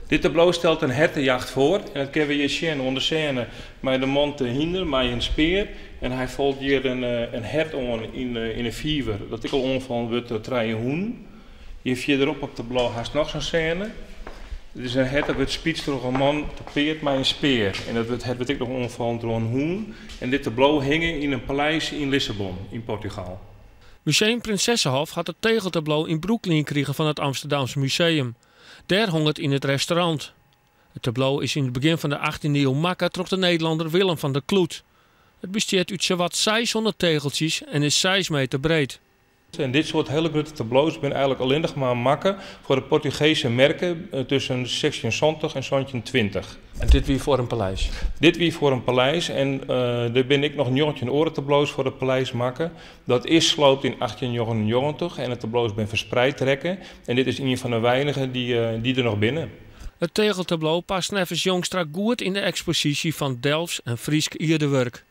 Dit tableau stelt in hertejacht foar en dat kinne we hjir sjen oan de sêne mei de man te hynder mei in spear en hy falt hjir in hert oan yn 'e fiver dat ek al oanfallen wurdt troch trije hûnen. Hjir fierderop op it tableau hast noch sa'n sêne. Dit is in hert dat wurdt spytst troch in man te paard mei in spear en dat hert wurdt ek noch oanfallen troch in hûn. En dit tableau hinge yn in paleis yn Lissabon yn Portugal. Museum Princessehof hat it tegeltableau yn brûklien krigen fan it Amsterdams Museum. Dêr hong it yn it restaurant. It tableau is yn it begjin fan de achttjinde iuw makke troch de Nederlanner Willem van der Kloet. It bestiet út sawat 600 tegeltsjes en is 6 meter breed. En dit soart hiele grutte tableaus binne eigenlik allinnich mar makke foar de Portugese merke tusken 1670 en 1720. En dit wie foar in paleis? Dit wie foar in paleis en der binne ek noch 19 oare tableaus foar it paleis makke. Dat is sloopt yn 1899 en de tableaus binne ferspreid rekke en dit is ien fan de weinige dy't der noch binne. It tegeltableau past neffens Jongstra goed yn de eksposysje fan Delfts en Frysk ierdewurk.